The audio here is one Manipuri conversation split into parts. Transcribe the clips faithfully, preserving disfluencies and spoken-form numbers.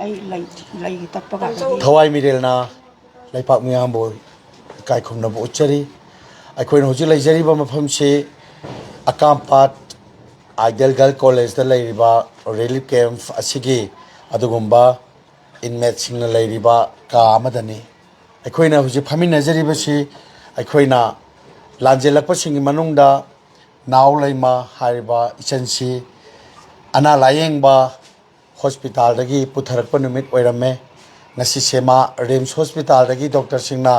ꯑꯩ ꯂꯩ ꯂꯩ ꯇꯠꯄꯒ ꯊꯋꯥꯏ ꯃꯤꯔꯦꯜꯅ ꯂꯩꯄꯥꯛ ꯃꯤꯌꯥꯝꯕꯨ ꯏꯀꯥꯏ ꯈꯨꯝꯅꯕ ꯎꯠꯆꯔꯤ꯫ ꯑꯩꯈꯣꯏꯅ ꯍꯧꯖꯤꯛ ꯂꯩꯖꯔꯤꯕ ꯃꯐꯝꯁꯤ ꯑꯀꯥꯝꯄꯥꯠ ꯑꯥꯏꯗꯤꯌꯦꯜ ꯒꯔꯜ ꯀꯣꯂꯦꯖꯇ ꯂꯩꯔꯤꯕ ꯔꯤꯂꯤꯐ ꯀꯦꯝꯞ ꯑꯁꯤꯒꯤ ꯑꯗꯨꯒꯨꯝꯕ ꯏꯟꯃꯦꯠꯁꯤꯡꯅ ꯂꯩꯔꯤꯕ ꯀꯥ ꯑꯃꯗꯅꯤ꯫ ꯑꯩꯈꯣꯏꯅ ꯍꯧꯖꯤꯛ ꯐꯝꯃꯤꯟꯅꯖꯔꯤꯕꯁꯤ ꯑꯩꯈꯣꯏꯅ ꯂꯥꯟꯖꯦꯜꯂꯛꯄꯁꯤꯡꯒꯤ ꯃꯅꯨꯡꯗ ꯅꯥꯎ ꯂꯩꯃ ꯍꯥꯏꯔꯤꯕ ꯏꯆꯟꯁꯤ ꯑꯅꯥ ꯂꯥꯌꯦꯡꯕ ꯍꯣꯁꯄꯤꯇꯥꯜꯗꯒꯤ ꯄꯨꯊꯔꯛꯄ ꯅꯨꯃꯤꯠ ꯑꯣꯏꯔꯝꯃꯦ꯫ ꯉꯁꯤꯁꯦ ꯃꯥ ꯔꯤꯝꯁ ꯍꯣꯁꯄꯤꯇꯥꯜꯗꯒꯤ ꯗꯣꯛꯇꯔꯁꯤꯡꯅ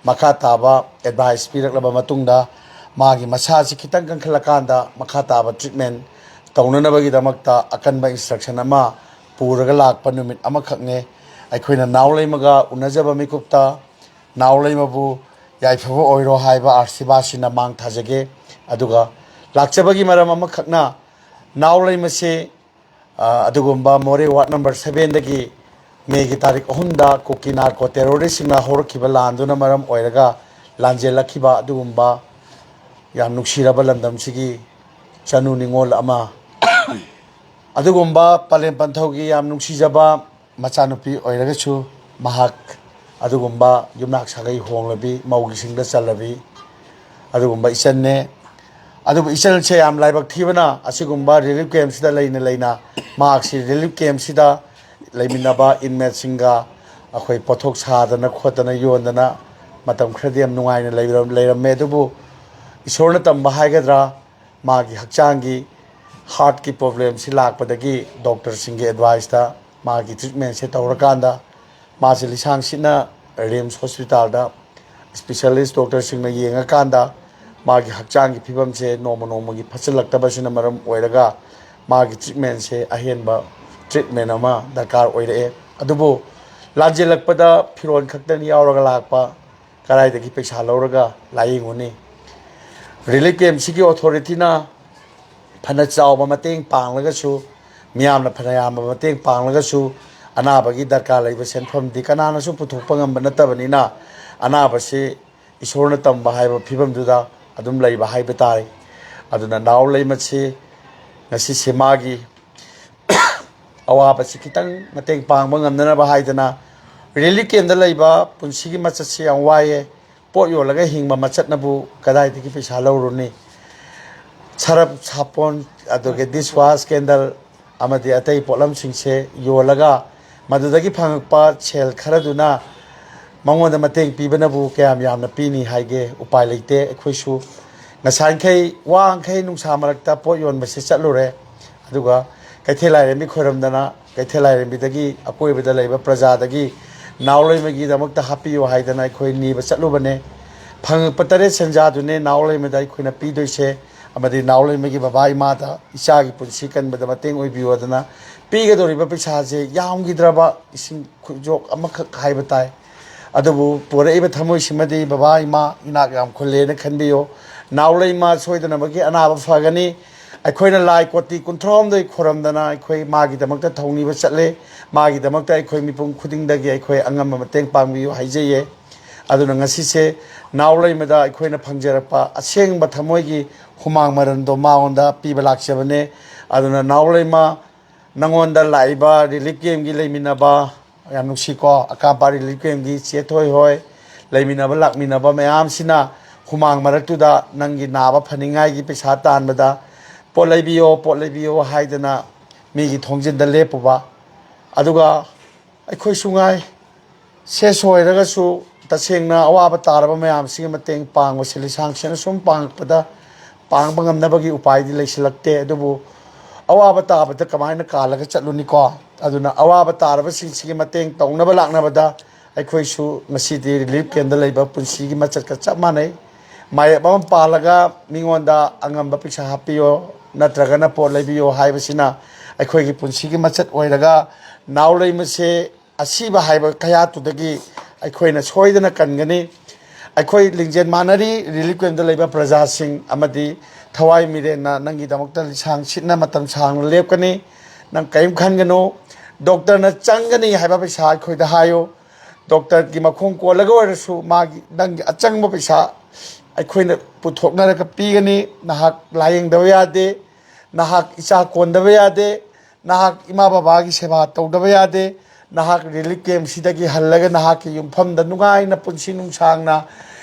ꯃꯈꯥ ꯇꯥꯕ ꯑꯦꯗꯚꯥꯏꯁ ꯄꯤꯔꯛꯂꯕ ꯃꯇꯨꯡꯗ ꯃꯥꯒꯤ ꯃꯁꯥꯁꯤ ꯈꯤꯇꯪ ꯀꯟꯈꯠꯂꯀꯥꯟꯗ ꯃꯈꯥ ꯇꯥꯕ ꯇ꯭ꯔꯤꯠꯃꯦꯟ ꯇꯧꯅꯅꯕꯒꯤꯗꯃꯛꯇ ꯑꯀꯟꯕ ꯏꯟꯁꯇ꯭ꯔꯛꯁꯟ ꯑꯃ ꯄꯨꯔꯒ ꯂꯥꯛꯄ ꯅꯨꯃꯤꯠ ꯑꯃꯈꯛꯅꯦ꯫ ꯑꯩꯈꯣꯏꯅ ꯅꯥꯎ ꯂꯩꯃꯒ ꯎꯅꯖꯕ ꯃꯤꯀꯨꯞꯇ ꯅꯥꯎ ꯂꯩꯃꯕꯨ ꯌꯥꯏꯐꯕ ꯑꯣꯏꯔꯣ ꯍꯥꯏꯕ ꯑꯥꯔꯁꯤꯕꯥꯁꯤꯅ ꯃꯥꯡ ꯊꯥꯖꯒꯦ꯫ ꯑꯗꯨꯒ ꯂꯥꯛꯆꯕꯒꯤ ꯃꯔꯝ ꯑꯃꯈꯛꯅ ꯅꯥꯎ ꯂꯩꯃꯁꯤ ꯑ, ꯑꯗꯨꯒꯨꯝꯕ ꯃꯣꯔꯦ ꯋꯥꯔꯗ ꯅꯝꯕꯔ ꯁꯚꯦꯟꯗꯒꯤ ꯃꯦꯒꯤ ꯇꯥꯔꯤꯛ ꯑꯍꯨꯝꯗ ꯀꯨꯀꯤ ꯅꯥꯔꯀꯣ ꯇꯦꯔꯣꯔꯤꯁꯁꯤꯡꯅ ꯍꯧꯔꯛꯈꯤꯕ ꯂꯥꯟꯗꯨꯅ ꯃꯔꯝ ꯑꯣꯏꯔꯒ ꯂꯥꯟꯖꯦꯜꯂꯛꯈꯤꯕ ꯑꯗꯨꯒꯨꯝꯕ ꯌꯥꯝ ꯅꯨꯡꯁꯤꯔꯕ ꯂꯝꯗꯝꯁꯤꯒꯤ ꯆꯅꯨ ꯅꯤꯉꯣꯜ ꯑꯃ, ꯑꯗꯨꯒꯨꯝꯕ ꯄꯂꯦꯝ ꯄꯟꯊꯧꯒꯤ ꯌꯥꯝ ꯅꯨꯡꯁꯤꯖꯕ ꯃꯆꯥꯅꯨꯄꯤ ꯑꯣꯏꯔꯒꯁꯨ ꯃꯍꯥꯛ ꯑꯗꯨꯒꯨꯝꯕ ꯌꯨꯝꯅꯥꯛ ꯁꯥꯒꯩ ꯍꯣꯡꯂꯕꯤ, ꯃꯧꯒꯤꯁꯤꯡꯗ ꯆꯜꯂꯕꯤ ꯑꯗꯨꯒꯨꯝꯕ ꯏꯆꯟꯅꯦ꯫ ꯑꯗꯨꯕꯨ ꯏꯆꯟꯁꯦ ꯌꯥꯝ ꯂꯥꯏꯕꯛ ꯊꯤꯕꯅ ꯑꯁꯤꯒꯨꯝꯕ ꯔꯤꯂꯤꯐ ꯀꯦꯝꯞꯁꯤꯗ ꯂꯩꯅ ꯂꯩꯅ ꯃꯍꯥꯛꯁꯤ ꯔꯤꯂꯤꯐ ꯀꯦꯝꯞꯁꯤꯗ ꯂꯩꯃꯤꯟꯅꯕ ꯏꯟꯃꯦꯠꯁꯤꯡꯒ ꯑꯩꯈꯣꯏ ꯄꯣꯠꯊꯣꯛ ꯁꯥꯗꯅ ꯈꯣꯠꯇꯅ ꯌꯣꯟꯗꯅ ꯃꯇꯝ ꯈꯔꯗꯤ ꯌꯥꯝ ꯅꯨꯡꯉꯥꯏꯅ ꯂꯩꯔꯝ-, ꯂꯩꯔꯝꯃꯦ꯫ ꯑꯗꯨꯕꯨ ꯏꯁꯣꯔꯅ ꯇꯝꯕ ꯍꯥꯏꯒꯗ꯭ꯔꯥ, ꯃꯥꯒꯤ ꯍꯛꯆꯥꯡꯒꯤ ꯍꯥꯔꯠꯀꯤ ꯄ꯭ꯔꯣꯕ꯭ꯂꯦꯝꯁꯤ ꯂꯥꯛꯄꯗꯒꯤ ꯗꯣꯛꯇꯔꯁꯤꯡꯒꯤ ꯑꯦꯗꯚꯥꯏꯁꯇ ꯃꯥꯒꯤ ꯇ꯭ꯔꯤꯠꯃꯦꯟꯁꯦ ꯇꯧꯔꯀꯥꯟꯗ ꯃꯥꯁꯦ ꯂꯤꯁꯥꯡ ꯁꯤꯠꯅ ꯔꯤꯝꯁ ꯍꯣꯁꯄꯤꯇꯥꯜꯗ ꯏꯁꯄꯤꯁꯦꯂꯤꯁ ꯗꯣꯛꯇꯔꯁꯤꯡꯅ ꯌꯦꯡꯉꯀꯥꯟꯗ ꯃꯥꯒꯤ ꯍꯛꯆꯥꯡꯒꯤ ꯐꯤꯕꯝꯁꯦ ꯅꯣꯡꯃ ꯅꯣꯡꯃꯒꯤ ꯐꯠꯆꯜꯂꯛꯇꯕꯁꯤꯅ ꯃꯔꯝ ꯑꯣꯏꯔꯒ ꯃꯥꯒꯤ ꯇ꯭ꯔꯤꯠꯃꯦꯟꯁꯦ ꯑꯍꯦꯟꯕ ꯇ꯭ꯔꯤꯠꯃꯦꯟ ꯑꯃ ꯗꯔꯀꯥꯔ ꯑꯣꯏꯔꯛꯑꯦ꯫ ꯑꯗꯨꯕꯨ ꯂꯥꯟꯖꯦꯜꯂꯛꯄꯗ ꯐꯤꯔꯣꯜ ꯈꯛꯇꯅ ꯌꯥꯎꯔꯒ ꯂꯥꯛꯄ, ꯀꯗꯥꯏꯗꯒꯤ ꯄꯩꯁꯥ ꯂꯧꯔꯒ ꯂꯥꯏꯌꯦꯡꯉꯨꯅꯤ? ꯔꯤꯂꯤꯐ ꯀꯦꯝꯞꯁꯤꯒꯤ ꯑꯣꯊꯣꯔꯤꯇꯤꯅ ꯐꯅ ꯆꯥꯎꯕ ꯃꯇꯦꯡ ꯄꯥꯡꯂꯒꯁꯨ, ꯃꯤꯌꯥꯝꯅ ꯐꯅ ꯌꯥꯝꯕ ꯃꯇꯦꯡ ꯄꯥꯡꯂꯒꯁꯨ, ꯑꯅꯥꯕꯒꯤ ꯗꯔꯀꯥꯔ ꯂꯩꯕ ꯁꯦꯟꯐꯝꯗꯤ ꯀꯅꯥꯅꯁꯨ ꯄꯨꯊꯣꯛꯄ ꯉꯝꯕ ꯅꯠꯇꯕꯅꯤꯅ, ꯑꯅꯥꯕꯁꯤ ꯏꯁꯣꯔꯅ ꯇꯝꯕ ꯍꯥꯏꯕ ꯐꯤꯕꯝꯗꯨꯗ ꯑꯗꯨꯝ ꯂꯩꯕ ꯍꯥꯏꯕ ꯇꯥꯔꯦ꯫ ꯑꯗꯨꯅ ꯅꯥꯎ ꯂꯩꯃꯁꯤ ꯉꯁꯤꯁꯦ ꯃꯥꯒꯤ ꯑꯋꯥꯕꯁꯤ ꯈꯤꯇꯪ ꯃꯇꯦꯡ ꯄꯥꯡꯕ ꯉꯝꯅꯅꯕ ꯍꯥꯏꯗꯅ, ꯔꯤꯂꯤꯐ ꯀꯦꯝꯗ ꯂꯩꯕ ꯄꯨꯟꯁꯤꯒꯤ ꯃꯆꯠꯁꯤ ꯌꯥꯝ ꯋꯥꯏꯌꯦ꯫ ꯄꯣꯠ ꯌꯣꯜꯂꯒ ꯍꯤꯡꯕ ꯃꯆꯠꯅꯕꯨ ꯀꯗꯥꯏꯗꯒꯤ ꯄꯩꯁꯥ ꯂꯧꯔꯨꯅꯤ? ꯁꯔꯞ ꯁꯥꯄꯣꯟ, ꯑꯗꯨꯒ ꯗꯤꯁ ꯋꯥꯁ, ꯀꯦꯟꯗꯜ ꯑꯃꯗꯤ ꯑꯇꯩ ꯄꯣꯠꯂꯝꯁꯤꯡꯁꯦ ꯌꯣꯜꯂꯒ ꯃꯗꯨꯗꯒꯤ ꯐꯪꯉꯛꯄ ꯁꯦꯜ ꯈꯔꯗꯨꯅ ꯃꯉꯣꯟꯗ ꯃꯇꯦꯡ ꯄꯤꯕꯅꯕꯨ ꯀꯌꯥꯝ ꯌꯥꯝꯅ ꯄꯤꯅꯤ ꯍꯥꯏꯒꯦ? ꯎꯄꯥꯏ ꯂꯩꯇꯦ꯫ ꯑꯩꯈꯣꯏꯁꯨ ꯉꯁꯥꯏꯈꯩ ꯋꯥꯡꯈꯩ ꯅꯨꯡꯁꯥ ꯃꯔꯛꯇ ꯄꯣꯠ ꯌꯣꯟꯕꯁꯦ ꯆꯠꯂꯨꯔꯦ, ꯑꯗꯨꯒ ꯀꯩꯊꯦꯜ ꯂꯥꯏꯔꯦꯝꯕꯤ ꯈꯣꯏꯔꯝꯗꯅ ꯀꯩꯊꯦꯜ ꯂꯥꯏꯔꯦꯝꯕꯤꯗꯒꯤ ꯑꯀꯣꯏꯕꯗ ꯂꯩꯕ ꯄ꯭ꯔꯖꯥꯗꯒꯤ ꯅꯥꯎ ꯂꯩꯃꯒꯤꯗꯃꯛꯇ ꯍꯥꯞꯄꯤꯌꯨ ꯍꯥꯏꯗꯅ ꯑꯩꯈꯣꯏ ꯅꯤꯕ ꯆꯠꯂꯨꯕꯅꯦ꯫ ꯐꯪꯉꯛꯄ ꯇꯔꯦꯠ ꯁꯦꯟꯖꯥꯗꯨꯅꯦ ꯅꯥꯎ ꯂꯩꯃꯗ ꯑꯩꯈꯣꯏꯅ ꯄꯤꯗꯣꯏꯁꯦ, ꯑꯃꯗꯤ ꯅꯥꯎ ꯂꯩꯃꯒꯤ ꯕꯕꯥ ꯏꯃꯥꯗ ꯏꯆꯥꯒꯤ ꯄꯨꯟꯁꯤ ꯀꯟꯕꯗ ꯃꯇꯦꯡ ꯑꯣꯏꯕꯤꯌꯨ ꯍꯥꯏꯗꯅ ꯄꯤꯒꯗꯧꯔꯤꯕ ꯄꯩꯁꯥꯁꯦ ꯌꯥꯝꯈꯤꯗ꯭ꯔꯕ ꯏꯁꯤꯡ ꯈꯨꯖꯣꯛ ꯑꯃꯈꯛ ꯍꯥꯏꯕ ꯇꯥꯏ꯫ ꯑꯗꯨꯕꯨ ꯄꯨꯔꯛꯏꯕ ꯊꯃꯣꯏꯁꯤꯃꯗꯤ ꯕꯕꯥ ꯏꯃꯥ ꯏꯅꯥꯛ ꯌꯥꯝ ꯈꯨꯜꯂꯦꯅ ꯈꯟꯕꯤꯌꯨ꯫ ꯅꯥꯎ ꯂꯩꯃ ꯁꯣꯏꯗꯅꯃꯛꯀꯤ ꯑꯅꯥꯕ ꯐꯒꯅꯤ꯫ ꯑꯩꯈꯣꯏꯅ ꯂꯥꯏ ꯀꯣꯇꯤ ꯀꯨꯟꯊ꯭ꯔꯥꯍꯨꯝꯗꯣꯏ ꯈꯨꯔꯝꯗꯅ ꯑꯩꯈꯣꯏ ꯃꯥꯒꯤꯗꯃꯛꯇ ꯊꯧꯅꯤꯕ ꯆꯠꯂꯦ꯫ ꯃꯥꯒꯤꯗꯃꯛꯇ ꯑꯩꯈꯣꯏ ꯃꯤꯄꯨꯝ ꯈꯨꯗꯤꯡꯗꯒꯤ ꯑꯩꯈꯣꯏ ꯑꯉꯝꯕ ꯃꯇꯦꯡ ꯄꯥꯡꯕꯤꯌꯨ ꯍꯥꯏꯖꯩꯌꯦ꯫ ꯑꯗꯨꯅ ꯉꯁꯤꯁꯦ ꯅꯥꯎ ꯂꯩꯃꯗ ꯑꯩꯈꯣꯏꯅ ꯐꯪꯖꯔꯛꯄ ꯑꯁꯦꯡꯕ ꯊꯃꯣꯏꯒꯤ ꯍꯨꯃꯥꯡ ꯃꯔꯟꯗꯣ ꯃꯉꯣꯟꯗ ꯄꯤꯕ ꯂꯥꯛꯆꯕꯅꯦ꯫ ꯑꯗꯨꯅ ꯅꯥꯎ ꯂꯩꯃ, ꯅꯉꯣꯟꯗ ꯂꯥꯛꯏꯕ ꯔꯤꯂꯤꯐ ꯀꯦꯝꯒꯤ ꯂꯩꯃꯤꯟꯅꯕ, ꯌꯥꯝ ꯅꯨꯡꯁꯤꯀꯣ, ꯑꯀꯥꯝꯄꯥ ꯔꯤꯂꯤꯐ ꯀꯦꯝꯒꯤ ꯆꯦ ꯊꯣꯏ ꯍꯣꯏ, ꯂꯩꯃꯤꯟꯅꯕ ꯂꯥꯛꯃꯤꯟꯅꯕ ꯃꯌꯥꯝꯁꯤꯅ ꯍꯨꯃꯥꯡ ꯃꯔꯛꯇꯨꯗ ꯅꯪꯒꯤ ꯅꯥꯕ ꯐꯅꯤꯡꯉꯥꯏꯒꯤ ꯄꯩꯁꯥ ꯇꯥꯟꯕꯗ ꯄꯣꯠ ꯂꯩꯕꯤꯌꯣ, ꯄꯣꯠ ꯂꯩꯕꯤꯌꯣ ꯍꯥꯏꯗꯅ ꯃꯤꯒꯤ ꯊꯣꯡꯖꯤꯟꯗ ꯂꯦꯞꯄꯨꯕ꯫ ꯑꯗꯨꯒ ꯑꯩꯈꯣꯏꯁꯨ ꯉꯥꯏ, ꯁꯦꯁ ꯑꯣꯏꯔꯒꯁꯨ ꯇꯁꯦꯡꯅ ꯑꯋꯥꯕ ꯇꯥꯔꯕ ꯃꯌꯥꯝꯁꯤꯒꯤ ꯃꯇꯦꯡ ꯄꯥꯡꯕꯁꯦ ꯂꯤꯁꯥꯡ ꯁꯤꯠꯅ ꯁꯨꯝ ꯄꯥꯡꯉꯛꯄꯗ ꯄꯥꯡꯕ ꯉꯝꯅꯕꯒꯤ ꯎꯄꯥꯏꯗꯤ ꯂꯩꯁꯤꯜꯂꯛꯇꯦ꯫ ꯑꯗꯨꯕꯨ ꯑꯋꯥꯕ ꯇꯥꯕꯗ ꯀꯃꯥꯏꯅ ꯀꯥꯜꯂꯒ ꯆꯠꯂꯨꯅꯤꯀꯣ? ꯑꯗꯨꯅ ꯑꯋꯥꯕ ꯇꯥꯔꯕꯁꯤꯡꯁꯤꯒꯤ ꯃꯇꯦꯡ ꯇꯧꯅꯕ ꯂꯥꯛꯅꯕꯗ ꯑꯩꯈꯣꯏꯁꯨ ꯉꯁꯤꯗꯤ ꯔꯤꯂꯤꯐ ꯀꯦꯝꯗ ꯂꯩꯕ ꯄꯨꯟꯁꯤꯒꯤ ꯃꯆꯠꯀ ꯆꯞ ꯃꯥꯟꯅꯩ꯫ ꯃꯥꯌꯦꯞ ꯑꯃ ꯄꯥꯜꯂꯒ ꯃꯤꯉꯣꯟꯗ ꯑꯉꯝꯕ ꯄꯩꯁꯥ ꯍꯥꯞꯄꯤꯌꯣ ꯅꯠꯇ꯭ꯔꯒꯅ ꯄꯣꯠ ꯂꯩꯕꯤꯌꯣ ꯍꯥꯏꯕꯁꯤꯅ ꯑꯩꯈꯣꯏꯒꯤ ꯄꯨꯟꯁꯤꯒꯤ ꯃꯆꯠ ꯑꯣꯏꯔꯒ ꯅꯥꯎ ꯂꯩꯃꯁꯦ ꯑꯁꯤꯕ ꯍꯥꯏꯕ ꯀꯌꯥꯠꯇꯨꯗꯒꯤ ꯑꯩꯈꯣꯏꯅ ꯁꯣꯏꯗꯅ ꯀꯟꯒꯅꯤ꯫ ꯑꯩꯈꯣꯏ ꯂꯤꯡꯖꯦꯜ ꯃꯥꯟꯅꯔꯤ ꯔꯤꯂꯤꯐ ꯀꯦꯝꯗ ꯂꯩꯕ ꯄ꯭ꯔꯖꯥꯁꯤꯡ ꯑꯃꯗꯤ ꯊꯋꯥꯏ ꯃꯤꯔꯦꯟꯅ ꯅꯪꯒꯤꯗꯃꯛꯇ ꯂꯤꯁꯥꯡ ꯁꯤꯠꯅ ꯃꯇꯝ ꯁꯥꯡꯅ ꯂꯦꯞꯀꯅꯤ꯫ ꯅꯪ ꯀꯔꯤꯝ ꯈꯟꯒꯅꯨ꯫ ꯗꯣꯛꯇꯔꯅ ꯆꯪꯒꯅꯤ ꯍꯥꯏꯕ ꯄꯩꯁꯥ ꯑꯩꯈꯣꯏꯗ ꯍꯥꯏꯌꯨ꯫ ꯗꯣꯛꯇꯔꯒꯤ ꯃꯈꯣꯡ ꯀꯣꯜꯂꯒ ꯑꯣꯏꯔꯁꯨ ꯃꯥꯒꯤ, ꯅꯪꯒꯤ ꯑꯆꯪꯕ ꯄꯩꯁꯥ ꯑꯩꯈꯣꯏꯅ ꯄꯨꯊꯣꯛꯅꯔꯒ ꯄꯤꯒꯅꯤ꯫ ꯅꯍꯥꯛ ꯂꯥꯌꯦꯡꯗꯕ ꯌꯥꯗꯦ, ꯅꯍꯥꯛ ꯏꯆꯥ ꯀꯣꯟꯗꯕ ꯌꯥꯗꯦ, ꯅꯍꯥꯛ ꯏꯃꯥ ꯕꯕꯥꯒꯤ ꯁꯦꯕꯥ ꯇꯧꯗꯕ ꯌꯥꯗꯦ꯫ ꯅꯍꯥꯛ ꯔꯤꯂꯤꯐ ꯀꯦꯝꯁꯤꯗꯒꯤ ꯍꯜꯂꯒ ꯅꯍꯥꯛꯀꯤ ꯌꯨꯝꯐꯝꯗ ꯅꯨꯡꯉꯥꯏꯅ ꯄꯨꯟꯁꯤ ꯅꯨꯡꯁꯥꯡꯅ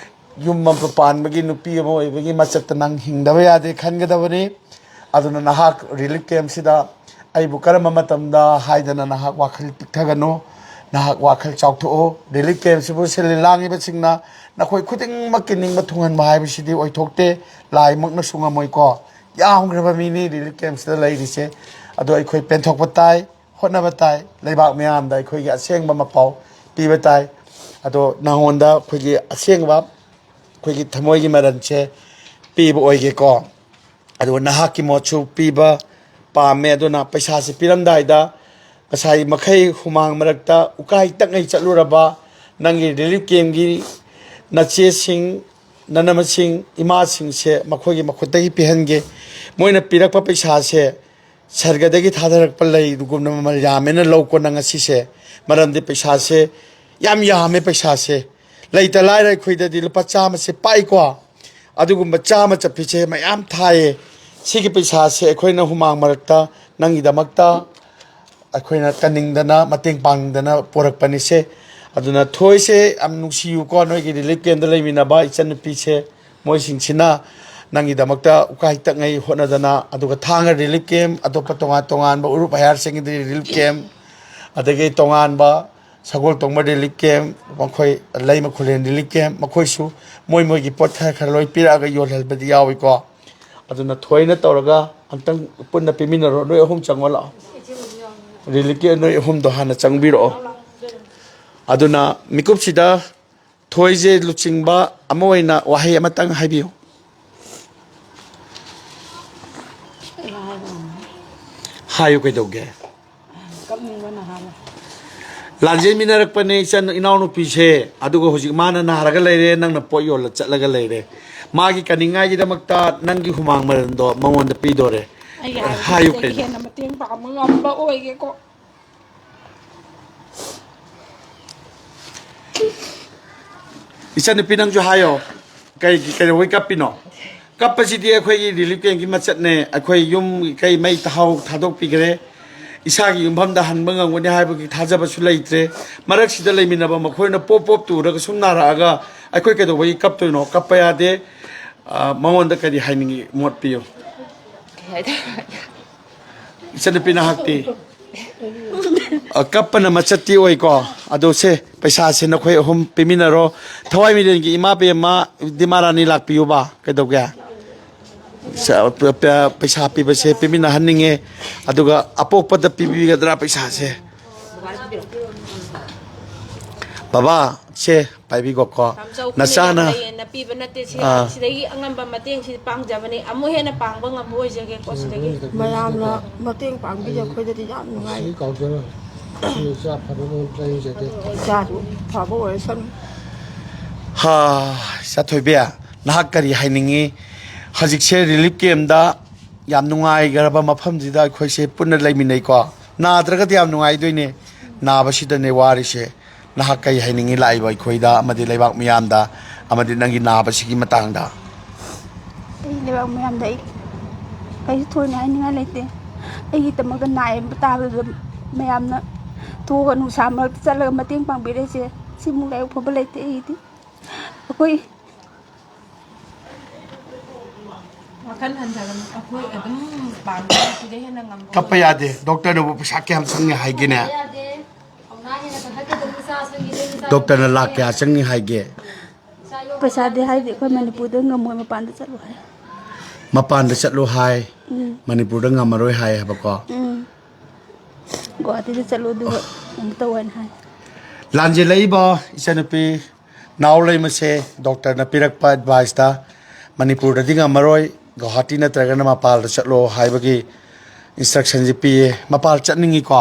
ꯌꯨꯝ ꯑꯃ ꯄꯥꯟꯕꯒꯤ ꯅꯨꯄꯤ ꯑꯃ ꯑꯣꯏꯕꯒꯤ ꯃꯆꯠꯇ ꯅꯪ ꯍꯤꯡꯗꯕ ꯌꯥꯗꯦ ꯈꯟꯒꯗꯕꯅꯤ꯫ ꯑꯗꯨꯅ ꯅꯍꯥꯛ ꯔꯤꯂꯤꯐ ꯀꯦꯝꯁꯤꯗ ꯑꯩꯕꯨ ꯀꯔꯝꯕ ꯃꯇꯝꯗ ꯍꯥꯏꯗꯅ ꯅꯍꯥꯛ ꯋꯥꯈꯜ ꯄꯤꯛꯊꯒꯅꯨ꯫ ꯅꯍꯥꯛ ꯋꯥꯈꯜ ꯆꯥꯎꯊꯣꯛꯑꯣ꯫ ꯔꯤꯂꯤꯐ ꯀꯦꯝꯁꯤꯕꯨ ꯁꯤꯜꯂꯤ ꯂꯥꯡꯉꯤꯕꯁꯤꯡꯅ ꯅꯈꯣꯏ ꯈꯨꯗꯤꯡꯃꯛꯀꯤ ꯅꯤꯡꯕ ꯊꯨꯡꯍꯟꯕ ꯍꯥꯏꯕꯁꯤꯗꯤ ꯑꯣꯏꯊꯣꯛꯇꯦ꯫ ꯂꯥꯏꯃꯛꯅꯁꯨ ꯉꯝꯃꯣꯏꯀꯣ꯫ ꯌꯥꯝꯈ꯭ꯔꯕ ꯃꯤꯅꯤ ꯔꯤꯂꯤꯐ ꯀꯦꯝꯁꯤꯗ ꯂꯩꯔꯤꯁꯦ꯫ ꯑꯗꯣ ꯑꯩꯈꯣꯏ ꯄꯦꯟꯊꯣꯛꯄ ꯇꯥꯏ, ꯍꯣꯠꯅꯕ ꯇꯥꯏ, ꯂꯩꯕꯥꯛ ꯃꯤꯌꯥꯝꯗ ꯑꯩꯈꯣꯏꯒꯤ ꯑꯁꯦꯡꯕ ꯃꯄꯥꯎ ꯄꯤꯕ ꯇꯥꯏ꯫ ꯑꯗꯣ ꯅꯉꯣꯟꯗ ꯑꯩꯈꯣꯏꯒꯤ ꯑꯁꯦꯡꯕ ꯑꯩꯈꯣꯏꯒꯤ ꯊꯃꯣꯏꯒꯤ ꯃꯔꯜꯁꯦ ꯄꯤꯕ ꯑꯣꯏꯒꯦꯀꯣ꯫ ꯑꯗꯨꯒ ꯅꯍꯥꯛꯀꯤ ꯃꯣꯠꯁꯨ ꯄꯤꯕ ꯄꯥꯝꯃꯦ꯫ ꯑꯗꯨꯅ ꯄꯩꯁꯥꯁꯤ ꯄꯤꯔꯝꯗꯥꯏꯗ ꯉꯁꯥꯏ ꯃꯈꯩ ꯍꯨꯃꯥꯡ ꯃꯔꯛꯇ ꯎꯀꯥꯏ ꯇꯛꯉꯩ ꯆꯠꯂꯨꯔꯕ ꯅꯪꯒꯤ ꯔꯤꯂꯤꯐ ꯀꯦꯝꯒꯤ ꯅꯆꯦꯁꯤꯡ, ꯅꯅꯝꯃꯁꯤꯡ, ꯏꯃꯥꯁꯤꯡꯁꯦ ꯃꯈꯣꯏꯒꯤ ꯃꯈꯨꯠꯇꯒꯤ ꯄꯤꯍꯟꯒꯦ꯫ ꯃꯣꯏꯅ ꯄꯤꯔꯛꯄ ꯄꯩꯁꯥꯁꯦ ꯁꯔꯒꯗꯒꯤ ꯊꯥꯗꯔꯛꯄ ꯂꯩꯗꯨꯒꯨꯝꯅ ꯃꯃꯜ ꯌꯥꯝꯃꯦꯅ ꯂꯧꯀꯣ ꯅꯪ ꯉꯁꯤꯁꯦ꯫ ꯃꯔꯝꯗꯤ ꯄꯩꯁꯥꯁꯦ ꯌꯥꯝ ꯌꯥꯝꯃꯦ꯫ ꯄꯩꯁꯥꯁꯦ ꯂꯩꯇ ꯂꯥꯏꯔ ꯑꯩꯈꯣꯏꯗꯗꯤ ꯂꯨꯄꯥ ꯆꯥꯝꯃꯁꯦ ꯄꯥꯏꯀꯣ꯫ ꯑꯗꯨꯒꯨꯝꯕ ꯆꯥꯝꯃ ꯆꯠꯄꯤꯁꯦ ꯃꯌꯥꯝ ꯊꯥꯏꯌꯦ꯫ ꯁꯤꯒꯤ ꯄꯩꯁꯥꯁꯦ ꯑꯩꯈꯣꯏꯅ ꯍꯨꯃꯥꯡ ꯃꯔꯛꯇ ꯅꯪꯒꯤꯗꯃꯛꯇ ꯑꯩꯈꯣꯏꯅ ꯀꯟꯅꯤꯡꯗꯅ, ꯃꯇꯦꯡ ꯄꯥꯡꯅꯤꯡꯗꯅ ꯄꯣꯔꯛꯄꯅꯤꯁꯦ꯫ ꯑꯗꯨꯅ ꯊꯣꯏꯁꯦ ꯌꯥꯝ ꯅꯨꯡꯁꯤꯌꯨꯀꯣ, ꯅꯣꯏꯒꯤ ꯔꯤꯂꯤꯐ ꯀꯦꯝꯗ ꯂꯩꯃꯤꯟꯅꯕ ꯏꯆꯟꯅꯨꯄꯤꯁꯦ꯫ ꯃꯣꯏꯁꯤꯡꯁꯤꯅ ꯅꯪꯒꯤꯗꯃꯛꯇ ꯎꯀꯥꯏ ꯇꯛꯉꯩ ꯍꯣꯠꯅꯗꯅ, ꯑꯗꯨꯒ ꯊꯥꯡꯒ ꯔꯤꯂꯤꯐ ꯀꯦꯝ, ꯑꯇꯣꯞꯄ ꯇꯣꯉꯥꯟ ꯇꯣꯉꯥꯟꯕ ꯎꯔꯨꯞ ꯍꯥꯌꯔ ꯁꯦꯀꯦꯟꯗꯔꯤ ꯔꯤꯂꯤꯐ ꯀꯦꯝ, ꯑꯗꯒꯤ ꯇꯣꯉꯥꯟꯕ ꯁꯒꯣꯜ ꯇꯣꯡꯕ ꯔꯤꯂꯤꯐ ꯀꯦꯝ, ꯃꯈꯣꯏ ꯂꯩꯃ ꯈꯨꯂꯦꯟ ꯔꯤꯂꯤꯐ ꯀꯦꯝ, ꯃꯈꯣꯏꯁꯨ ꯃꯣꯏ ꯃꯣꯏꯒꯤ ꯄꯣꯠ ꯈꯔ ꯈꯔ ꯂꯣꯏ ꯄꯤꯔꯛꯑꯒ ꯌꯣꯜꯍꯟꯕꯗꯤ ꯌꯥꯎꯏꯀꯣ꯫ ꯑꯗꯨꯅ ꯊꯣꯏꯅ ꯇꯧꯔꯒ ꯑꯝꯇꯪ ꯄꯨꯟꯅ ꯄꯤꯃꯤꯟꯅꯔꯣ꯫ ꯅꯣꯏ ꯑꯍꯨꯝ ꯆꯪꯉꯣ ꯂꯥꯛꯑꯣ꯫ ꯔꯤꯂꯤꯐꯀꯤ ꯅꯣꯏ ꯑꯍꯨꯝꯗꯣ ꯍꯥꯟꯅ ꯆꯪꯕꯤꯔꯛꯑꯣ꯫ ꯑꯗꯨꯅ ꯃꯤꯀꯨꯞꯁꯤꯗ ꯊꯣꯏꯁꯦ ꯂꯨꯆꯤꯡꯕ ꯑꯃ ꯑꯣꯏꯅ ꯋꯥꯍꯩ ꯑꯃꯇꯪ ꯍꯥꯏꯕꯤꯌꯨ꯫ ꯍꯥꯏꯌꯨ, ꯀꯩꯗꯧꯒꯦ? ꯀꯞꯅꯤꯡꯕꯅ ꯍꯥꯜꯂꯦ꯫ ꯂꯥꯟꯖꯦꯟꯃꯤꯟꯅꯔꯛꯄꯅꯦ ꯏꯆꯟ ꯏꯅꯥꯎꯅꯨꯄꯤꯁꯦ, ꯑꯗꯨꯒ ꯍꯧꯖꯤꯛ ꯃꯥꯅ ꯅꯥꯔꯒ ꯂꯩꯔꯦ, ꯅꯪꯅ ꯄꯣꯠ ꯌꯣꯜꯂ ꯆꯠꯂꯒ ꯂꯩꯔꯦ꯫ ꯃꯥꯒꯤ ꯀꯟꯅꯤꯡꯉꯥꯏꯒꯤꯗꯃꯛꯇ ꯅꯪꯒꯤ ꯍꯨꯃꯥꯡ ꯃꯔꯜꯗꯣ ꯃꯉꯣꯟꯗ ꯄꯤꯗꯣꯔꯦ꯫ ꯑꯩꯒꯤ ꯍꯥꯏꯕꯗꯤ ꯍꯥꯏꯌꯨ ꯁꯤꯗꯒꯤ ꯀꯩꯅꯣ? ꯍꯦꯟꯅ ꯃꯇꯦꯡ ꯄꯥꯡꯕ ꯉꯝꯕ ꯑꯣꯏꯒꯦꯀꯣ꯫ ꯏꯆꯟꯅꯨꯄꯤ, ꯅꯪꯁꯨ ꯍꯥꯏꯌꯣ꯫ ꯀꯩꯒꯤ, ꯀꯩꯗꯧꯕꯩ ꯀꯞꯄꯤꯅꯣ? ꯀꯞꯄꯁꯤꯗꯤ ꯑꯩꯈꯣꯏꯒꯤ ꯔꯤꯂꯤꯐ ꯀꯦꯝꯒꯤ ꯃꯆꯠꯅꯦ꯫ ꯑꯩꯈꯣꯏ ꯌꯨꯝ ꯀꯩ ꯃꯩ ꯇꯍꯥꯎ ꯊꯥꯗꯣꯛꯄꯤꯈ꯭ꯔꯦ꯫ ꯏꯁꯥꯒꯤ ꯌꯨꯝꯐꯝꯗ ꯍꯟꯕ ꯉꯝꯒꯅꯤ ꯍꯥꯏꯕꯒꯤ ꯊꯥꯖꯕꯁꯨ ꯂꯩꯇ꯭ꯔꯦ꯫ ꯃꯔꯛꯁꯤꯗ ꯂꯩꯃꯤꯟꯅꯕ ꯃꯈꯣꯏꯅ ꯄꯣꯞ ꯄꯣꯞ ꯇꯨꯔꯒ ꯁꯨꯝ ꯅꯥꯔꯛꯑꯒ ꯑꯩꯈꯣꯏ ꯀꯩꯗꯧꯕꯒꯤ ꯀꯞꯇꯣꯏꯅꯣ? ꯀꯞꯄ ꯌꯥꯗꯦ꯫ ꯑ, ꯃꯉꯣꯟꯗ ꯀꯔꯤ ꯍꯥꯏꯅꯤꯡꯉꯤ? ꯃꯣꯠ ꯄꯤꯌꯨ꯫ ꯀꯩ ꯍꯥꯏꯗꯣꯏꯅꯣ? ꯏꯆꯟꯅꯨꯄꯤ ꯅꯍꯥꯛꯇꯤ? ꯑ, ꯀꯞꯄꯅ ꯃꯆꯠꯇꯤ ꯑꯣꯏꯀꯣ꯫ ꯑꯗꯣ ꯁꯦ, ꯄꯩꯁꯥꯁꯦ ꯅꯈꯣꯏ ꯑꯍꯨꯝ ꯄꯤꯃꯤꯟꯅꯔꯣ꯫ ꯊꯋꯥꯏ ꯃꯤꯔꯦꯟꯒꯤ ꯏꯃꯥ ꯕꯦꯝꯃ, ꯗꯤꯃꯥ ꯔꯥꯅꯤ ꯂꯥꯛꯄꯤꯌꯨꯕ꯫ ꯀꯩꯗꯧꯒꯦ? ꯁ-, ꯄ-, ꯄ-, ꯄꯩꯁꯥ ꯄꯤꯕꯁꯦ ꯄꯤꯃꯤꯟꯅꯍꯟꯅꯤꯡꯉꯦ꯫ ꯑꯗꯨꯒ ꯑꯄꯣꯛꯄꯗ ꯄꯤꯕꯤꯒꯗ꯭ꯔꯥ ꯄꯩꯁꯥꯁꯦ? ꯕꯕꯥ, ꯁꯦ, ꯄꯥꯏꯕꯤꯈꯣꯀꯣ꯫ ꯇꯥꯃꯣꯆꯧ, ꯑꯩꯈꯣꯏꯅ ꯅꯆꯥꯅ ꯌꯥꯝ ꯂꯩꯌꯦꯅ ꯄꯤꯕ ꯅꯠꯇꯦ꯫ ꯁꯤ, ꯑꯥ꯫ ꯁꯤꯗꯒꯤ ꯑꯉꯝꯕ ꯃꯇꯦꯡꯁꯤ ꯄꯥꯡꯖꯕꯅꯤ꯫ ꯑꯃꯨꯛ ꯍꯦꯟꯅ ꯄꯥꯡꯕ ꯉꯝꯕ ꯑꯣꯏꯖꯒꯦꯀꯣ ꯁꯤꯗꯒꯤ꯫ ꯃꯌꯥꯝꯅ ꯃꯇꯦꯡ ꯄꯥꯡꯕꯤꯔꯦ, ꯑꯩꯈꯣꯏꯗꯗꯤ ꯌꯥꯝ ꯅꯨꯡꯉꯥꯏ꯫ ꯁꯤ ꯀꯥꯎꯖꯔꯣꯏ꯫ ꯁꯤ ꯏꯆꯥ ꯐꯅꯕ ꯂꯩꯖꯒꯦ꯫ ꯏꯆꯥꯁꯨ ꯐꯕ ꯑꯣꯏꯔꯁꯅꯨ꯫ ꯍꯥ, ꯏꯆꯥ ꯊꯣꯏꯕꯤ, ꯅꯍꯥꯛ ꯀꯔꯤ ꯍꯥꯏꯅꯤꯡꯉꯤ? ꯍꯧꯖꯤꯛꯁꯦ ꯔꯤꯂꯤꯐ ꯀꯦꯝꯗ ꯌꯥꯝ ꯅꯨꯡꯉꯥꯏꯈ꯭ꯔꯕ ꯃꯐꯝꯁꯤꯗ ꯑꯩꯈꯣꯏꯁꯦ ꯄꯨꯟꯅ ꯂꯩꯃꯤꯟꯅꯩꯀꯣ꯫ ꯅꯥꯗ꯭ꯔꯒꯗꯤ ꯌꯥꯝ ꯅꯨꯡꯉꯥꯏꯗꯣꯏꯅꯦ꯫ ꯅꯥꯕꯁꯤꯗꯅꯦ ꯋꯥꯔꯤꯁꯦ꯫ ꯅꯍꯥꯛ ꯀꯔꯤ ꯍꯥꯏꯅꯤꯡꯉꯤ ꯂꯥꯛꯏꯕ ꯑꯩꯈꯣꯏꯗ ꯑꯃꯗꯤ ꯂꯩꯕꯥꯛ ꯃꯤꯌꯥꯝꯗ ꯑꯃꯗꯤ ꯅꯪꯒꯤ ꯅꯥꯕꯁꯤꯒꯤ ꯃꯇꯥꯡꯗ? ꯑꯩ ꯂꯩꯕꯥꯛ ꯃꯤꯌꯥꯝꯗ ꯑꯩ ꯀꯩꯁꯨ ꯊꯣꯏꯅ ꯍꯥꯏꯅꯤꯡꯉꯥꯏ ꯂꯩꯇꯦ꯫ ꯑꯩꯒꯤꯗꯃꯛꯇ ꯅꯥꯏꯕ ꯇꯥꯕꯗ ꯃꯌꯥꯝꯅ ꯊꯣꯛꯑꯒ ꯅꯨꯡꯁꯥ ꯃꯔꯛꯇ ꯆꯠꯂꯒ ꯃꯇꯦꯡ ꯄꯥꯡꯕꯤꯔꯛꯏꯁꯦ ꯁꯤꯃꯨꯛ ꯂꯥꯏꯕꯛ ꯐꯕ ꯂꯩꯇꯦ ꯑꯩꯒꯤꯗꯤ꯫ ꯑꯩꯈꯣꯏ ꯋꯥꯈꯜ ꯍꯟꯊꯒꯅꯨ꯫ ꯑꯩꯈꯣꯏ ꯑꯗꯨꯝ ꯄꯥꯡꯒꯅꯤ꯫ ꯁꯤꯗꯩ ꯍꯦꯟꯅ ꯉꯝꯕ ꯀꯞꯄ ꯑꯣꯏꯔꯣꯏ꯫ ꯌꯥꯗꯦ꯫ ꯗꯣꯛꯇꯔꯅꯕꯨ ꯄꯩꯁꯥ ꯀꯌꯥꯝ ꯆꯪꯉꯦ ꯍꯥꯏꯒꯦꯅꯦ? ꯌꯥꯗꯦ꯫ ꯀꯧꯅꯥ ꯍꯦꯟꯅ ꯀꯟꯈꯠꯀꯗꯕꯅꯤ꯫ ꯏꯆꯥꯁꯤꯡꯒꯤ ꯏꯆꯥ ꯗꯣꯛꯇꯔꯅ ꯂꯥꯛ ꯀꯌꯥ ꯆꯪꯉꯤ ꯍꯥꯏꯒꯦ? ꯄꯩꯁꯥꯗꯤ ꯍꯥꯏꯗꯤ ꯑꯩꯈꯣꯏ ꯃꯅꯤꯄꯨꯔꯗ ꯉꯝꯃꯣꯏ, ꯃꯄꯥꯟꯗ ꯆꯠꯂꯣ ꯍꯥꯏ꯫ ꯃꯄꯥꯟꯗ ꯆꯠꯂꯣ ꯍꯥꯏ꯫ ꯎꯝ꯫ ꯃꯅꯤꯄꯨꯔꯗ ꯉꯝꯃꯔꯣꯏ ꯍꯥꯏ ꯍꯥꯏꯕꯀꯣ? ꯎꯝ꯫ ꯒꯨꯋꯥꯍꯥꯇꯤꯗ ꯆꯠꯂꯣ, ꯑꯗꯨꯒ ꯀꯩꯅꯣ ꯇꯧ ꯍꯥꯏꯅ ꯍꯥꯏ꯫ ꯂꯥꯟꯖꯦꯜꯂꯛꯏꯕ ꯏꯆꯟꯅꯨꯄꯤ ꯅꯥꯎ ꯂꯩꯃꯁꯦ ꯗꯣꯛꯇꯔꯅ ꯄꯤꯔꯛꯄ ꯑꯦꯗꯚꯥꯏꯁꯇ ꯃꯅꯤꯄꯨꯔꯗꯗꯤ ꯉꯝꯃꯔꯣꯏ, ꯒꯨꯋꯥꯍꯥꯇꯤ ꯅꯠꯇ꯭ꯔꯒꯅ ꯃꯄꯥꯜꯗ ꯆꯠꯂꯣ ꯍꯥꯏꯕꯒꯤ ꯏꯟꯁꯇ꯭ꯔꯛꯁꯟꯁꯦ ꯄꯤꯌꯦ꯫ ꯃꯄꯥꯜ ꯆꯠꯅꯤꯡꯉꯤꯀꯣ?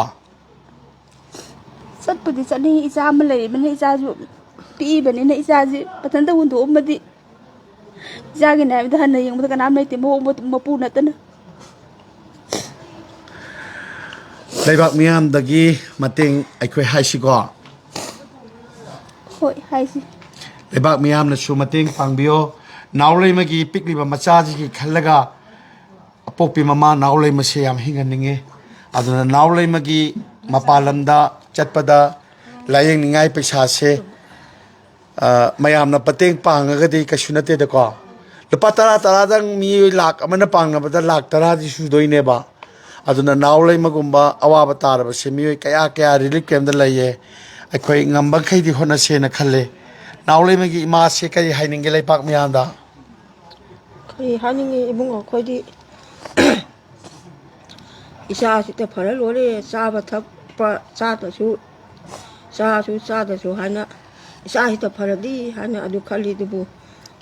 ꯆꯠꯄꯨꯗꯤ ꯆꯠꯅꯤꯡꯉꯤ, ꯏꯆꯥ ꯑꯃ ꯂꯩꯔꯤꯕꯅꯤꯅ, ꯏꯆꯥꯁꯨ ꯄꯤꯛꯏꯕꯅꯤꯅ, ꯏꯆꯥꯁꯤ ꯃꯊꯟꯇ ꯍꯨꯟꯗꯣꯛꯑꯝꯃꯗꯤ, ꯏꯆꯥꯒꯤꯅꯦ ꯍꯥꯏꯕꯗ ꯍꯟꯅ ꯌꯦꯡꯕꯗ ꯀꯅꯥꯝ ꯂꯩꯇꯦ, ꯃꯄꯨ ꯅꯠꯇꯅ꯫ ꯂꯩꯕꯥꯛ ꯃꯤꯌꯥꯝꯗꯒꯤ ꯃꯇꯦꯡ ꯑꯩꯈꯣꯏ ꯍꯥꯏꯁꯤꯀꯣ꯫ ꯍꯣꯏ, ꯍꯥꯏꯁꯤ꯫ ꯂꯩꯕꯥꯛ ꯃꯤꯌꯥꯝꯅꯁꯨ ꯃꯇꯦꯡ ꯄꯥꯡꯕꯤꯌꯣ꯫ ꯅꯥꯎꯂꯩꯃꯒꯤ ꯄꯤꯛꯂꯤꯕ ꯃꯆꯥꯁꯤꯒꯤ ꯈꯜꯂꯒ ꯑꯄꯣꯛꯄꯤ ꯃꯃꯥ ꯅꯥꯎꯂꯩꯃꯁꯦ ꯌꯥꯝ ꯍꯤꯡꯍꯟꯅꯤꯡꯉꯤ꯫ ꯑꯗꯨꯅ ꯅꯥꯎ ꯂꯩꯃꯒꯤ ꯃꯄꯥꯟ ꯂꯝꯗ ꯆꯠꯄꯗ ꯂꯥꯏꯌꯦꯡꯅꯤꯡꯉꯥꯏ ꯄꯩꯁꯥꯁꯦ, ꯑ, ꯃꯌꯥꯝꯅ ꯃꯇꯦꯡ ꯄꯥꯡꯉꯒꯗꯤ ꯀꯩꯁꯨ ꯅꯠꯇꯦꯗꯀꯣ꯫ ꯂꯨꯄꯥ ꯇꯔꯥ ꯇꯔꯥꯗꯪ ꯃꯤꯑꯣꯏ ꯂꯥꯛ ꯑꯃꯅ ꯄꯥꯡꯅꯕꯗ ꯂꯥꯛ ꯇꯔꯥꯗꯤ ꯁꯨꯗꯣꯏꯅꯦꯕ꯫ ꯑꯗꯨꯅ ꯅꯥꯎ ꯂꯩꯃꯒꯨꯝꯕ ꯑꯋꯥꯕ ꯇꯥꯔꯕꯁꯦ ꯃꯤꯑꯣꯏ ꯀꯌꯥ ꯀꯌꯥ relief camp ꯗ ꯂꯩꯌꯦ꯫ ꯑꯩꯈꯣꯏ ꯉꯝꯕꯈꯩꯗꯤ ꯍꯣꯠꯅꯁꯦꯅ ꯈꯜꯂꯦ꯫ ꯅꯥꯎ ꯂꯩꯃꯒꯤ ꯏꯃꯥꯁꯦ ꯀꯔꯤ ꯍꯥꯏꯅꯤꯡꯒꯦ ꯂꯩꯄꯥꯛ ꯃꯤꯌꯥꯝꯗ? ꯀꯔꯤ ꯍꯥꯏꯅꯤꯡꯉꯤ ꯏꯕꯨꯡꯉꯣ, ꯑꯩꯈꯣꯏꯗꯤ ꯏꯆꯥꯁꯤꯗ ꯐꯔ ꯂꯣꯏꯔꯦ, ꯆꯥꯕ ꯊꯛꯄ ꯆꯥꯗꯁꯨ, ꯆꯥꯁꯨ ꯆꯥꯗꯁꯨ ꯍꯥꯏꯅ, ꯏꯆꯥꯁꯤꯗ ꯐꯔꯗꯤ ꯍꯥꯏꯅ ꯑꯗꯨ ꯈꯜꯂꯤ꯫ ꯑꯗꯨꯕꯨ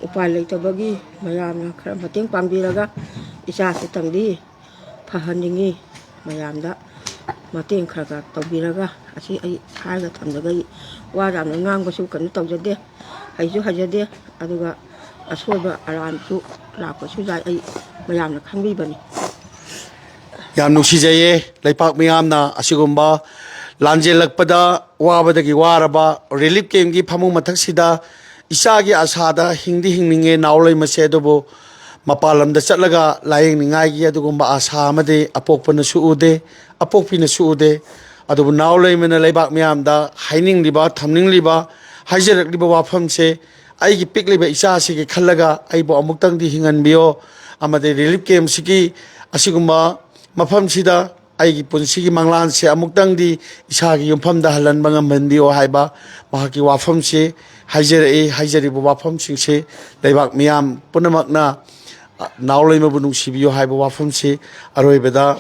ꯎꯄꯥꯏ ꯂꯩꯇꯕꯒꯤ ꯃꯌꯥꯝꯅ ꯈꯔ ꯃꯇꯦꯡ ꯄꯥꯡꯕꯤꯔꯒ ꯏꯆꯥꯁꯤꯇꯪꯗꯤ ꯐꯍꯟꯅꯤꯡꯉꯤ꯫ ꯃꯌꯥꯝꯗ ꯃꯇꯦꯡ ꯈꯔ ꯈꯔ ꯇꯧꯕꯤꯔꯒ, ꯑꯁꯤ ꯑꯩ ꯍꯥꯏꯔꯒ ꯊꯝꯖꯒꯦ꯫ ꯑꯩ ꯋꯥ ꯌꯥꯝꯅ ꯉꯥꯡꯕꯁꯨ ꯀꯩꯅꯣ ꯇꯧꯖꯗꯦ, ꯍꯩꯁꯨ ꯍꯩꯖꯗꯦ, ꯑꯗꯨꯒ ꯑꯁꯣꯏꯕ ꯑꯔꯥꯟꯁꯨ ꯂꯥꯛꯄꯁꯨ ꯌꯥꯏ, ꯑꯩ ꯃꯌꯥꯝꯅ ꯈꯪꯕꯤꯕꯅꯤ꯫ ꯌꯥꯝ ꯅꯨꯡꯁꯤꯖꯩꯌꯦ꯫ ꯂꯩꯄꯥꯛ ꯃꯤꯌꯥꯝꯅ ꯑꯁꯤꯒꯨꯝꯕ ꯂꯥꯟꯖꯦꯜꯂꯛꯄꯗ ꯋꯥꯕꯗꯒꯤ ꯋꯥꯔꯕ relief camp ꯀꯤ ꯐꯃꯨꯡ ꯃꯊꯛꯁꯤꯗ ꯏꯆꯥꯒꯤ ꯑꯁꯥꯗ ꯍꯤꯡꯗꯤ ꯍꯤꯡꯅꯤꯡꯉꯦ ꯅꯥꯎ ꯂꯩꯃꯁꯦ, ꯑꯗꯨꯕꯨ ꯃꯄꯥꯟ ꯂꯝꯗ ꯆꯠꯂꯒ ꯂꯥꯏꯌꯦꯡꯅꯤꯡꯉꯥꯏꯒꯤ ꯑꯗꯨꯒꯨꯝꯕ ꯑꯁꯥ ꯑꯃꯗꯤ ꯑꯄꯣꯛꯄꯅꯁꯨ ꯎꯗꯦ, ꯑꯄꯣꯛꯄꯤꯅꯁꯨ ꯎꯗꯦ꯫ ꯑꯗꯨꯕꯨ ꯅꯥꯎ ꯂꯩꯃꯅ ꯂꯩꯕꯥꯛ ꯃꯤꯌꯥꯝꯗ ꯍꯥꯏꯅꯤꯡꯂꯤꯕ, ꯊꯝꯅꯤꯡꯂꯤꯕ, ꯍꯥꯏꯖꯔꯛꯂꯤꯕ ꯋꯥꯐꯝꯁꯦ, ꯑꯩꯒꯤ ꯄꯤꯛꯂꯤꯕ ꯏꯆꯥꯁꯤꯒꯤ ꯈꯜꯂꯒ ꯑꯩꯕꯨ ꯑꯃꯨꯛꯇꯪꯗꯤ ꯍꯤꯡꯍꯟꯕꯤꯌꯣ, ꯑꯃꯗꯤ relief camp ꯁꯤꯒꯤ ꯑꯁꯤꯒꯨꯝꯕ ꯃꯐꯝꯁꯤꯗ ꯑꯩꯒꯤ ꯄꯨꯟꯁꯤꯒꯤ ꯃꯪꯂꯥꯟꯁꯦ ꯑꯃꯨꯛꯇꯪꯗꯤ ꯏꯁꯥꯒꯤ ꯌꯨꯝꯐꯝꯗ ꯍꯜꯍꯟꯕ ꯉꯝꯍꯟꯕꯤꯌꯣ ꯍꯥꯏꯕ ꯃꯍꯥꯛꯀꯤ ꯋꯥꯐꯝꯁꯤ ꯍꯥꯏꯖꯔꯛꯏ꯫ ꯍꯥꯏꯖꯔꯤꯕ ꯋꯥꯐꯝꯁꯤꯡꯁꯤ ꯂꯩꯕꯥꯛ ꯃꯤꯌꯥꯝ ꯄꯨꯝꯅꯃꯛꯅ, ꯑ, ꯅꯥꯎ ꯂꯩꯃꯕꯨ ꯅꯨꯡꯁꯤꯕꯤꯌꯨ ꯍꯥꯏꯕ ꯋꯥꯐꯝꯁꯤ ꯑꯔꯣꯏꯕꯗ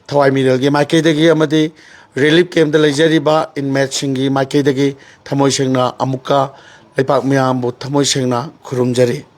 ꯊꯋꯥꯏ ꯃꯤꯔꯦꯜꯒꯤ ꯃꯥꯏꯀꯩꯗꯒꯤ ꯑꯃꯗꯤ relief camp ꯇ ꯂꯩꯖꯔꯤꯕ inmate ꯁꯤꯡꯒꯤ ꯃꯥꯏꯀꯩꯗꯒꯤ ꯊꯃꯣꯏ ꯁꯦꯡꯅ ꯑꯃꯨꯛꯀ ꯂꯩꯄꯥꯛ ꯃꯤꯌꯥꯝꯕꯨ ꯊꯃꯣꯏ ꯁꯦꯡꯅ ꯈꯨꯔꯨꯝꯖꯔꯤ꯫